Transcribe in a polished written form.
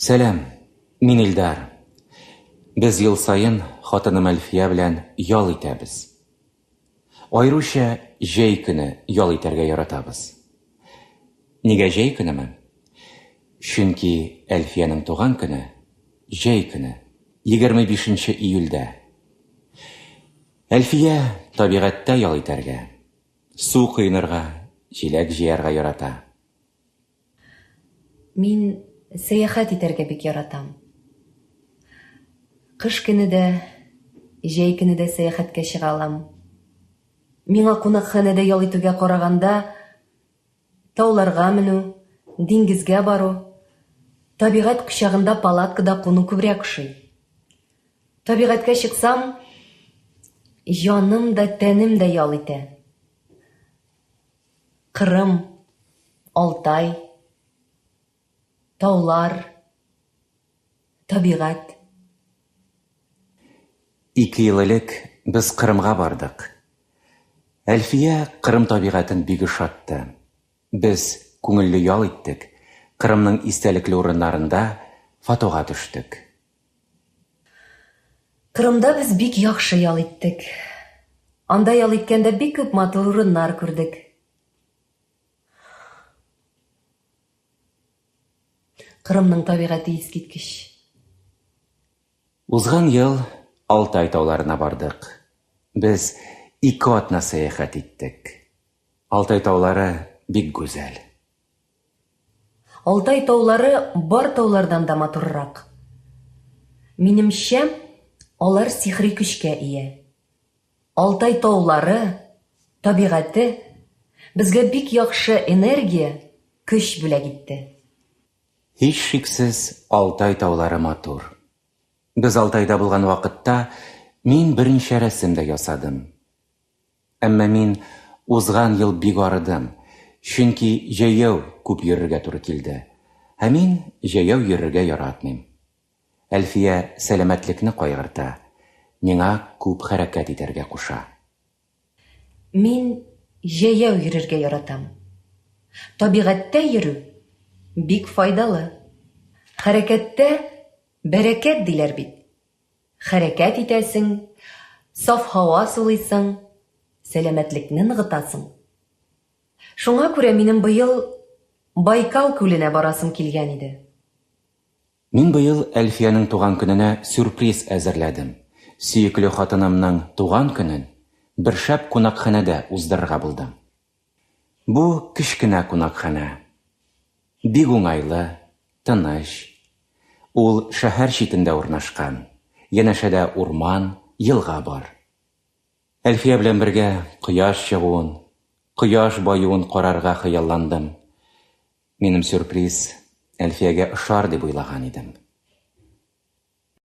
Сәлам, мин Илдар. Без ел саен хатыным Әлфия белән ял итәбез. Аеруча җәй көне ял итәргә яратабыз. Нигә җәй көнеме? Чөнки Әлфиянең туган көне җәй көне, 25 нче июльдә. Әлфия табигатьтә ял итәргә, су коенырга, җиләк җыярга ярата. Мин сәяхәт итәргә бик яратам. Кыш көне дә, җәй көне дә сәяхәткә чыга алам. Миңа кунакханәдә ял итүгә караганда, тауларга менү, диңгезгә бару, табигать кочагында палаткада куну күбрәк ошый. Табигатькә чыксам, җаным да, тәнем дә ял итә. Кырым, Алтай, таулар, табигать. Ике ел элек без Кырымга бардык. Әлфия Кырым табигатен бик ошатты. Без күңелле ял иттек, Кырымның истәлекле урыннарында фотога төштек. Кырымда без бик яхшы ял иттек. Анда ял иткәндә бик күп матур урыннар күрдек. Кырымның табигате искиткеч. Узган ел Алтай тауларына бардык. Без ике атна сәяхәт иттек. Алтай таулары бик гүзәл. Алтай таулары бар таулардан да матуррак. Минемчә, алар сихри көчкә ия. Алтай таулары, табигате безгә бик яхшы энергия, көч бүләк итте. Һичшиксез, Алтай таулары матур. Без Алтайда булган вакытта мин берничә рәсем дә ясадым. Әмма мин узган ел бик арыдым, чөнки җәяү күп йөрергә туры килде. Ә мин җәяү йөрергә яратмыйм. Әлфия сәламәтлекне кайгырта, миңа күп хәрәкәт итәргә куша. Мин җәяү йөрергә яратам. Табигатьтә йөрү бик файдалы. Хәрәкәттә бәрәкәт диләр бит. Хәрәкәт итәсең, саф һава сулыйсың, сәламәтлекне ныгытасың. Шуңа күрә минем быел Байкал күленә барасым килгән иде. Мин быел Әлфиянең туган көненә сюрприз әзерләдем. Сөекле хатынымның туган көнен бер шәп кунакханәдә уздырырга булдым. Бу кечкенә кунакханә. Бик уңайлы, тыныч. Ул шәһәр читендә урнашкан. Янәшәдә урман, елга бар. Әлфия белән бергә кояш чыгуын, кояш баюын карарга хыялландым. Минем сюрприз Әлфиягә ошар дип уйлаган идем.